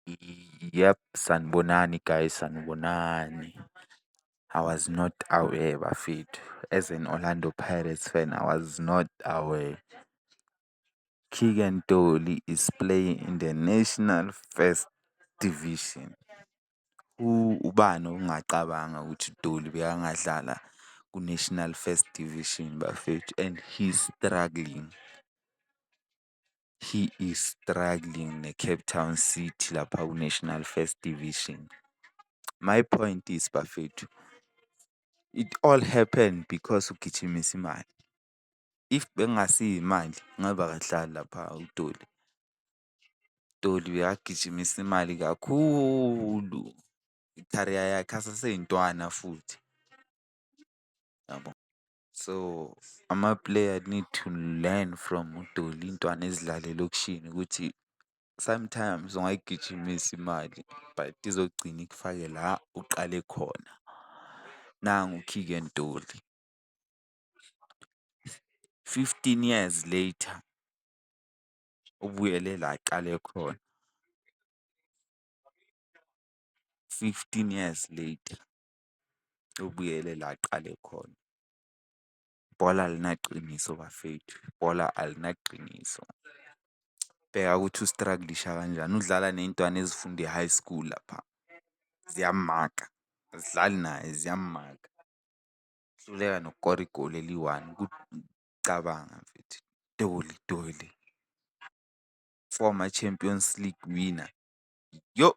Yep, sanibonani guys, sanibonani. I was not aware bafethu, as an Orlando Pirates fan, I was not aware. Keagan Dolly is playing in the National First Division. Ubani ongacabanga ukuthi uDolly bekangadlala ku-National First Division bafethu and he's struggling. He is struggling ne-Cape Town City lapha ku-National First Division. My point is bafethu, it all happened because ugijimisa imali. If bekungasiyo imali ngabe akadlali lapha uDolly. Dolly bekagijimisa imali kakhulu, i-career yakhe asaseyintwana futhi, yabo. So, ama-player need to learn from uDolly iy'ntwana ezidlala elokishini ukuthi sometimes ungayigijimisa imali but izogcina ikufake la uqale khona. Nangu u-Keagan Dolly, 15 years later ubuyele la aqale khona, 15 years later ubuyele la aqale khona. Ibhola alinaqiniso bafethu, ibhola alinaqiniso. Bheka ukuthi u-struggle-isha kanjani, udlala ney'ntwana ezifunda e-high school lapha, ziyamumaka, azidlali naye ziyamumaka. Uhluleka nokukora igoli eliyi-one cabanga mfethu, Dolly Dolly, former Champions League winner, yoh.